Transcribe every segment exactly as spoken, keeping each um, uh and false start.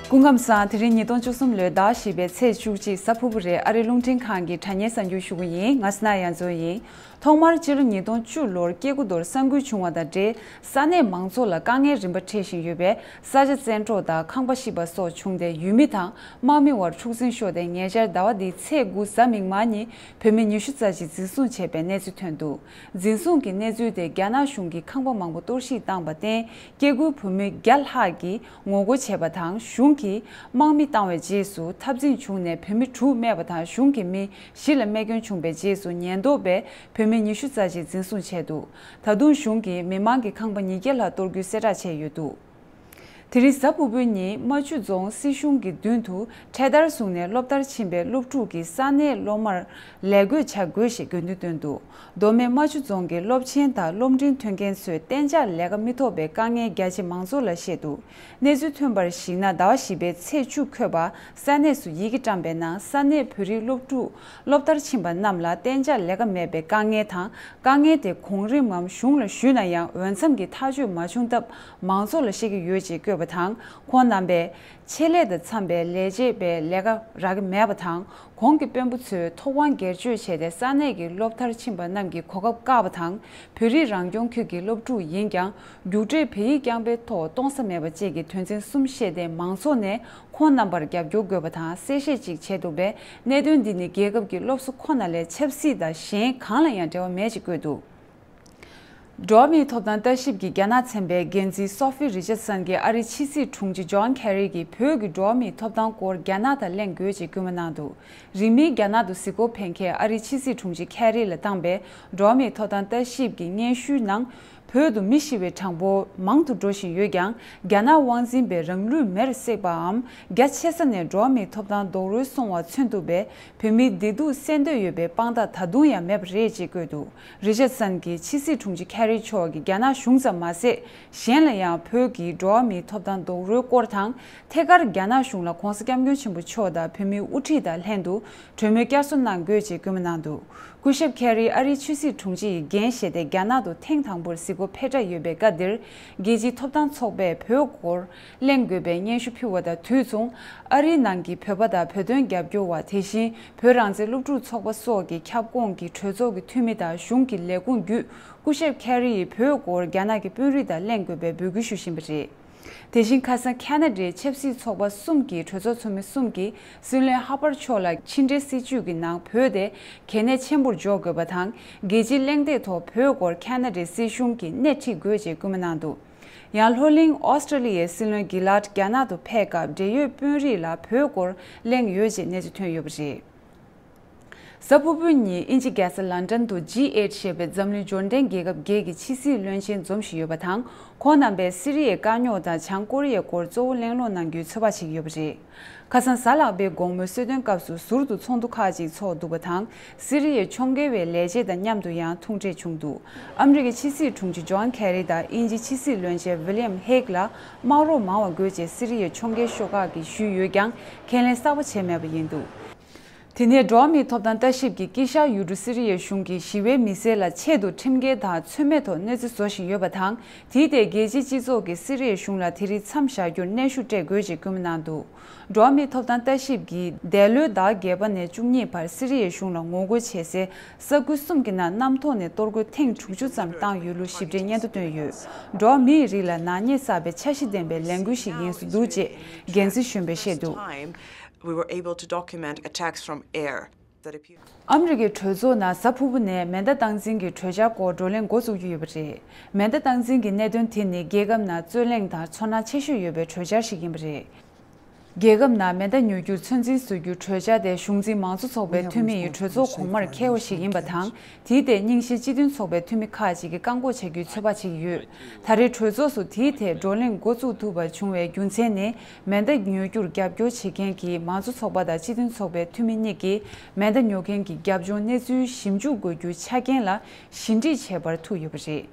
སྐུ་ཁམས་བཟང་། དེ་རིང་ཉིས་སྟོང་བཅུ་གསུམ་ལོའི་ཟླ་བཞི་པའི་ཚེས་བཅུ་གཅིག་གཟའ་ཕུར་བུ་རེད། ཨ་རིའི་རླུང་འཕྲིན་ཁང་གི་དྲ་བརྙན་གསར་འགྱུར་ཞུ་གི་ཡིན། ང་སི་ན་ཡ་མཚོ་ཡིན། ཐོག་མར་སྤྱི་ལོ་ཉིས་སྟོང་བཅུ་ལོར་སྐྱེ་དགུ་མདོར་ས་འགུལ་བྱུང་བ་དང་འབྲེལ། ས་གནས་མང་ཚོགས་ལ་དཀའ་ངལ་རིམ་པ་འཕྲད་བཞིན་ཡོད་པས། ས་ཆ་བཙན་འཕྲོག་དང་ཁང་པ་བཤིག་པ་སོགས་བྱུང་སྟེ། ཡུལ་མི་དང་དམག་མི་བར་འཁྲུག་འཛིང་ཤོར་ཏེ། ཉེ་ཆར་ཟླ་བ་འདིའི་ཚེས་དགུ་གཟའ་མིག་དམར་ཉིན་བོད་མི་ཉི་ཤུ་རྩ་གཅིག་འཛིན་བཟུང་བྱས་པའི་གནས་ཚུལ་ཐོན་འདུག། འཛིན་བཟུང་གི་གནས་ཚུལ་དེ་རྒྱ་ནག་གཞུང་གིས་ཁང་པ་མང་པོ་གཏོར་བཤིག་བཏང་བ་བརྟེན། སྐྱེ་དགུའི་བོད་མི་བརྒྱ་ལྷག་གིས་ངོ་རྒོལ་བྱས་པ་དང་། གཞུང་གིས་དམག་མི་བཏང་བའི་རྗེས་སུ་འཐབ་འཛིང་བྱུང་ནས་བོད་མི་དྲུག་རྨས་པ་དང་། གཞུང་གི་མི་བཞི་ལ་རྨས་སྐྱོན་བྱུང་བའི་རྗེས་སུ། ཉེན་རྟོག་པས་བོད་མི་ཉི་ཤུ་རྩ་གཅིག་འཛིན་བཟུང་བྱས་འདུག། ད་དུང་གཞུང་གིས་མི་མང་གི་ཁང་པ་ཉིས་བརྒྱ་ལྷག་གཏོར་རྒྱུའི་གསལ་བསྒྲགས་བྱས་ཡོད་འདུག། དེ་རིང་གཟའ་ཕུར་བུའི་ཉིན་རྨ་ཆུ་རྫོང་སྲིད་གཞུང་གི་མདུན་དུ་འཕྲེད་དར་བཟུང་ནས་སློབ་མཐར་ཕྱིན་པའི་སློབ་ཕྲུག་གིས་ས་གནས་སློབ་མར་ལས་བགོས་བྱ་དགོས་ཞེས་དགོས་འདུན་བཏོན་འདུག། མདོ་སྨད་རྨ་ཆུ་རྫོང་གི་སློབ་ཆེན་དང་སློབ་འབྲིང་མཐུན་རྐྱེན་ཚོས་གཏན་འཇགས་ལས་ཀ་མི་ཐོབ་པའི་དཀའ་ངལ་རྒྱ་ཆེ་མང་ཚོགས་ལ་བཤད་འདུག། གནས་ཚུལ་ཐོན་པར་གཞིགས་ན། ཟླ་བ་བཞི་པའི་ཚེས་བཅུ་འཁོད་པར་ས་གནས་སུ་ཡི་གེ་བཀྲམ་པའི་ནང་། ས་གནས་བོད་རིགས་སློབ་ཕྲུག་སློབ་མཐར་ཕྱིན་པ་རྣམས་ལ་གཏན་འཇགས་ལས་ཀ་མེད་པའི་དཀའ་ངལ་དང་། དཀའ་ངལ་དེ་གོང་རིམ་ངམ་གཞུང་ལ་ཞུས་ན་ཡང་། འོས་འཚམ་གྱི་ཐག་གཅོད་མ་བྱུང་སྟབས། མང་ཚོགས་ལ་བཤད་ཀྱི་ཡོད་ཅེས་བཀོད་པ་དང་། ཁོང་རྣམ་པས་ཆེད་ལས་དང་འཚམ་པའི་ལས་བྱེད་པའི་ལས་ཀ་རག་གི་མེད་པ་དང་། གོང་གི་དཔོན་པོ་ཚོས་ཐོབ་དབང་སྒེར་གཅོད་བྱས་ཏེ། ས་གནས་ཀྱི་སློབ་མཐར་ཕྱིན་པ་རྣམས་ཀྱི་གོ་སྐབས་བཀག་པ་དང་། བོད་རིགས་རང་སྐྱོང་ཁུལ་གྱི་སློབ་ཕྲུག་ཡིན་ཀྱང་། རྒྱུགས་སྤྲོད་བོད་ཡིག་རྐྱང་པའི་ཐོག་གཏོང་ས་མེད་པ་བཅས་ཀྱི་དོན་ཚན་གསུམ་བཤད་དེ། མང་ཚོགས་ནས་ཁོང་རྣམ་པར་རྒྱབ་སྐྱོར་དགོས་པ་དང་གསལ་བཤད་ཅིག་བྱས་འདུག་པས། གནད་དོན་འདི་ནི་རྒྱལ་ཁབ་ཀྱི་སློབ་གསོ་ཁོ་ན་ལས་ཆབ་སྲིད་དང་གཞན་གང་ལ་ཡང་འབྲེལ་བ་མེད་ཅེས་བཀོད་འདུག། འགྲོ་བ་མིའི་ཐོབ་ཐང་ལྟ་ཞིབ་ཀྱི་རྒྱ་ནག་ཚན་པའི་འགན་འཛིན་སོ་ཕི་རི་ཅར་སན་གྱིས་ཨ་རིའི་ཕྱི་སྲིད་དྲུང་ཆེ་ཇོན་ཁེ་རི་གྱིས་བོད་ཀྱི་འགྲོ་བ་མིའི་ཐོབ་ཐང་སྐོར་རྒྱ་ནག་དང་གླེང་དགོས་ཅེས་སྐུལ་མ་གནང་འདུག། རིང་མིན་རྒྱ་ནག་ཏུ་གཟིགས་སྐོར་ཕེབས་མཁན་ཨ་རིའི་ཕྱི་སྲིད་དྲུང་ཆེ་ཁེ་རི་ལ་བཏང་པའི་འགྲོ་བ་མིའི་ཐོབ་ཐང་ལྟ་ཞིབ་ཀྱི་སྙན་ཞུའི་ནང་། བོད་དུ་མི་ཤི་བའི་གྲངས་འབོར་མང་དུ་འགྲོ་བཞིན་ཡོད་ཀྱང་། རྒྱ་ནག་དབང་འཛིན་པས་རང་ལུས་མེར་བསྲེགས་པའམ། རྒྱ་ཆེ་ས་ནས་འགྲོ་བ་མིའི་ཐོབ་ཐང་རྡོག་རོལ་སོང་བ་མཚོན་ཐུབ་པའི་བོད་མིའི་བདེ་སྡུག་གསལ་འདོད་ཡོད་པའི་དཔང་རྟགས་ད་དུང་ཡང་མེད་པ་རེད་ཅེས་བཀོད་འདུག། རི་ཅར་སན་གྱིས་ཕྱི་སྲིད་དྲུང་ཆེ་ཁེ་རི་མཆོག་གིས་རྒྱ་ནག་གཞུང་ཙམ་མ་ཟད། གཞན་ལ་ཡང་བོད་ཀྱི་འགྲོ་བ་མིའི་ཐོབ་ཐང་རྡོག་རོལ་སྐོར་དང་། ཐད་ཀར་རྒྱ་ནག་གཞུང་ལ་༧གོང་ས་༧སྐྱབས་མགོན་ཆེན་པོ་མཆོག་དང་བོད་མིའི་དབུ་ཁྲིད་དང་ལྷན་དུ་གྲོས་མོལ་བསྐྱར་གསོ་གནང་དགོས་ཅེས་སྐུལ་མ་གནང་འདུག། སྐུ་ཞབས་ཁེ་རི་ཨ་རིའི་ཕྱི་སྲིད་དྲུང་ཆེ་ཡི་འགན་བཞེས་ཏེ། རྒྱ་ནག་ཏུ་ཐེངས་དང་པོར་གཟིགས་སྐོར་ཕེབས་འབྲས་ཡོད་པའི་སྐབས་འདིར། རྒྱལ་སྤྱིའི་ཐོབ་ཐང་ཚོགས་པས་བོད་སྐོར་གླེང་དགོས་པའི་སྙན་ཞུ་ཕུལ་བ་དང་དུས་མཚུངས། ཨ་རིའི་ནང་གི་བོད་པ་དང་བོད་དོན་རྒྱབ་སྐྱོར་བ། དེ་བཞིན་བོད་རང་བཙན་སློབ་ཕྲུག་ཚོགས་པ་སོགས་ཀྱི་ཁྱབ་ཁོངས་ཀྱི་གྲོས་ཚོགས་ཀྱི་འཐུས་མི་དང་གཞུང་གི་ལས་ཁུངས་བརྒྱུད། སྐུ་ཞབས་ཁེ་རི་ཡིས་བོད་སྐོར་རྒྱ་ནག་གི་དཔོན་རིགས་དང་གླེང་དགོས་པའི་འབོད་སྐུལ་ཞུ་བཞིན་པ་རེད། དེ་བཞིན་ཁ་སང་ཁ་ན་ཌའི་ཆབ་སྲིད་ཚོགས་པ་གསུམ་གྱི་གྲོས་ཚོགས་ཚོགས་མི་གསུམ་གྱིས་སྲིད་བློན་ཧར་པར་མཆོག་ལ་ཕྱི་འབྲེལ་སྲིད་ཇུས་ཀྱི་ནང་བོད་དེ་གལ་གནད་ཆེན་པོར་འཇོག་དགོས་པ་དང་། རྒྱལ་སྤྱིའི་གླེང་སྟེགས་ཐོག་བོད་སྐོར་ཁ་ན་ཌའི་སྲིད་གཞུང་གིས་སྣེ་ཁྲིད་དགོས་ཅེས་སྐུལ་མ་གནང་འདུག། ཡང་ལྷོ་གླིང་ཨོ་སི་ཀྲི་ལི་ཡའི་སྲིད་བློན་གྷི་ལཱད་རྒྱ་ནག་ཏུ་ཕེབས་སྐབས་འབྲེལ་ཡོད་དཔོན་རིགས་ལ་བོད་སྐོར་གླེང་ཡོད་ཅེས་གནས་ཚུལ་ཐོན་ཡོད་པ་རེད། གཟའ་ཕུར་བུའི་ཉིན་དབྱིན་ཇི་རྒྱལ་ས་ལན་ཀྲན་དུ་ཇི་ཨེཊ་ཞེས་པའི་འཛམ་གླིང་འབྱོར་ལྡན་རྒྱལ་ཁབ་བརྒྱད་ཀྱི་ཕྱི་སྲིད་བློན་ཆེན་འཛོམས་བཞིན་ཡོད་པ་དང་། ཁོང་རྣམ་པས་སི་རི་ཡའི་དཀའ་རྙོག་དང་བྱང་ཀོ་རི་ཡའི་སྐོར་གཙོ་བོ་གླེང་སློང་གནང་རྒྱུའི་ཚོད་དཔག་བྱེད་ཀྱི་ཡོད་པ་རེད། ཁ་སང་གཟའ་ལྷག་པའི་དགོང་མོའི་གསོལ་སྟོན་སྐབས་སུ་ཟུར་དུ་ཚོགས་འདུ་ཁག་ཅིག་ཚོགས་འདུག་པ་དང་། སི་རི་ཡའི་ཕྱོགས་འགལ་བའི་ལས་བྱེད་དང་མཉམ་དུ་ཡང་ཐུག་འཕྲད་བྱུང་འདུག། ཨ་མི་རི་ཀའི་ཕྱི་སྲིད་དྲུང་ཆེ་ཇོན་ཁེ་རི་དང་དབྱིན་ཇིའི་ཕྱི་སྲིད་བློན་ཆེན་ཝི་ལི་ཡམ་ཧེག་ལ་དམག་རོགས་མང་བ་དགོས་ཅེས་སི་རི་ཡའི་ཕྱོགས་འགལ་ཤོག་ཁག་གིས་ཞུས་ཡོད་ཀྱང་། ཁས་ལེན་གསར་པ་བྱས་མེད་པ་ཡིན་འདུག། དེ་ནས་འགྲོ་བ་མིའི་ཐོབ་ཐང་ལྟ་ཞིབ་ཀྱིས་དཀྱིལ་ཤར་ཡུལ་གྲུ་སི་རི་ཡའི་གཞུང་གིས་ཞི་བའི་མི་སེར་ལ་ཆེད་དུ་ཁྲིམས་འགལ་དང་ཚོད་མེད་ཐོག་གནོད་འཚེ་བཟོ་བཞིན་ཡོད་པ་དང་། དེའི་ཐད་རྒྱལ་སྤྱིའི་སྤྱི་ཚོགས་ཀྱིས་སི་རི་ཡའི་གཞུང་ལ་དེ་རིགས་མཚམས་བཞག་རྒྱུར་གནོན་ཤུགས་སྤྲད་དགོས་ཅེས་སྐུལ་མ་གནང་འདུག། འགྲོ་བ་མིའི་ཐོབ་ཐང་ལྟ་ཞིབ་ཀྱིས་འདས་ལོའི་ཟླ་བརྒྱད་པ་ནས་བཅུ་གཉིས་བར་སི་རི་ཡའི་གཞུང་ལ་ངོ་རྒོལ་བྱེད་སའི་ས་ཁུལ་གསུམ་གྱི་ནང་གནམ་ཐོག་ནས་གཏོར་རྒོལ་ཐེངས་དྲུག་ཅུ་ཙམ་བཏང་ཡོད་ལུགས་ཞིབ་ཕྲའི་སྙན་ཐོ་བཏོན་ཡོད། འགྲོ་བ་མིའི་རིགས་ལ་ནག་ཉེས་བསགས་པའི་འཆར་གཞི་ལྡན་པའི་ལས་འགུལ་ཞིག་ཡིན་བཟོ་འདུག་ཅེས་འགན་འཛིན་གཞོན་པས་བཤད་འདུག། We were able to document attacks from air that appear. ཨ་མི་རི་ཀའི་གྲོས་ཚོགས་ནང་གཟའ་ཕུར་བུ་ནས་མེ་མདའ་སྟངས་འཛིན་གྱི་གྲོས་འཆར་སྐོར་བགྲོ་གླེང་འགོ་བཙུགས་རྒྱུ་ཡོད་པ་རེད། མེ་མདའ་སྟངས་འཛིན་གྱི་གནད་དོན་དེ་ནི་རྒྱལ་ཁབ་ནང་རྩོད་གླེང་དང་ཚོར་སྣང་ཆེ་ཤོས་ཡོད་པའི་གྲོས་འཆར་ཞིག་ཡིན་པ་རེད། རྒྱལ་ཁབ་ནང་མེ་མདའ་ཉོ་རྒྱུར་ཚོད་འཛིན་བཟོ་རྒྱུའི་གྲོས་འཆར་དེ་གཞུང་འཛིན་མང་གཙོ་ཚོགས་པའི་འཐུས་མི་ཡིས་གྲོས་ཚོགས་གོང་མར་འཁྱེར་བ་ཞིག་ཡིན་པ་དང་། དེའི་ཐད་རྙིང་ཞེན་སྤྱི་མཐུན་ཚོགས་པའི་འཐུས་མི་ཁག་ཅིག་གིས་བཀག་འགོག་བྱ་རྒྱུའི་ཚོད་དཔག་བྱེད་ཀྱི་ཡོད། ད་རེས་གྲོས་ཚོགས་སུ་དེའི་ཐད་བགྲོ་གླེང་འགོ་བཙུགས་ཐུབ་པ་བྱུང་བའི་རྒྱུ་མཚན་ནི། མེ་མདའ་ཉོ་རྒྱུར་རྒྱབ་སྐྱོར་བྱེད་མཁན་གྱི་མང་གཙོ་ཚོགས་པ་དང་སྤྱི་མཐུན་ཚོགས་པའི་འཐུས་མི་གཉིས་ཀྱིས་མེ་མདའ་ཉོ་མཁན་གྱི་རྒྱབ་ལྗོངས་གནས་ཚུལ་ཞིབ་འཇུག་དགོས་རྒྱུའི་ཆ་རྐྱེན་ལ་ཞི་འགྲིག་བྱས་པར་ཐུག་ཡོད་པ་རེད།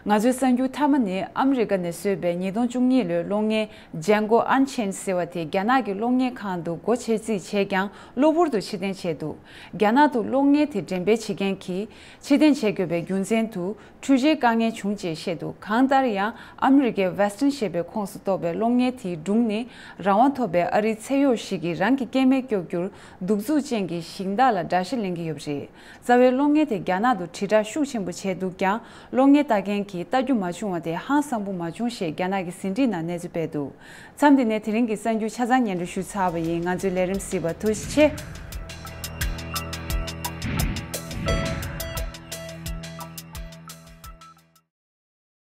ང་ཚོའི་གསར་འགྱུར་མཐའ་མ་ནི། ཨ་མི་རི་ཀ་ནས་བཟོས་པའི་ཉིས་སྟོང་བཅུ་གཉིས་ལོའི་གློག་བརྙན་Django Unchained ཟེར་བ་དེ་རྒྱ་ནག་གི་གློག་བརྙན་ཁང་དུ་སྒོ་ཕྱེ་རྩིས་བྱས་ཀྱང་གློ་བུར་དུ་ཕྱིར་འཐེན་བྱས་འདུག་རྒྱ་ནག་ཏུ་གློག་བརྙན་དེ་འགྲེམས་སྤེལ་བྱེད་མཁན་གྱིས་ཕྱིར་འཐེན་བྱེད་དགོས་པའི་རྒྱུ་མཚན་དུ་འཕྲུལ་ཆས་དཀའ་ངལ་བྱུང་ཅེས་བཤད་འདུག་གང་ལྟར་ཡང་། ཨ་མི་རི་ཀའི་Western ཞེས་པའི་ཁོངས་སུ་གཏོགས་པའི་གློག་བརྙན་དེའི་སྒྲུང་ནི། རང་དབང་ཐོབ་པའི་ཨ་རིའི་ཚེ་གཡོག་ཞིག་གིས་རང་གི་སྐྱེ་དམན་སྐྱོབ་རྒྱུར་གདུག་རྩུབ་ཅན་གྱི་ཞིང་བདག་ལ་དགྲ་ཤ་ལེན་གྱི་ཡོད་པ་རེད། རྩ་བའི་གློག་བརྙན་དེ་རྒྱ་ནག་ཏུ་དྲིལ་བསྒྲགས་ཤུགས་ཆེན་པོ་བྱས་འདུག་ཀྱང་། གློག་བརྙན་ལྟ་མཁན་གྱིས་ལྟ་རྒྱུ་མ་བྱུང་བ་དེ་ཧང་སང་པོ་མ་བྱུང་ཞེས་རྒྱ་ནག་གི་ཟིན་བྲིས་ནང་གནས་ཚུལ་སྤེལ་འདུག་མཚམས་འདི་ནས་དེ་རིང་གི་གསར་འགྱུར་ཆ་ཚང་སྙན་སྒྲོན་ཞུས་ཚར་བ་ཡིན། ང་ཚོའི་ལས་རིམ་གཟིགས་པར་ཐུགས་རྗེ་ཆེ།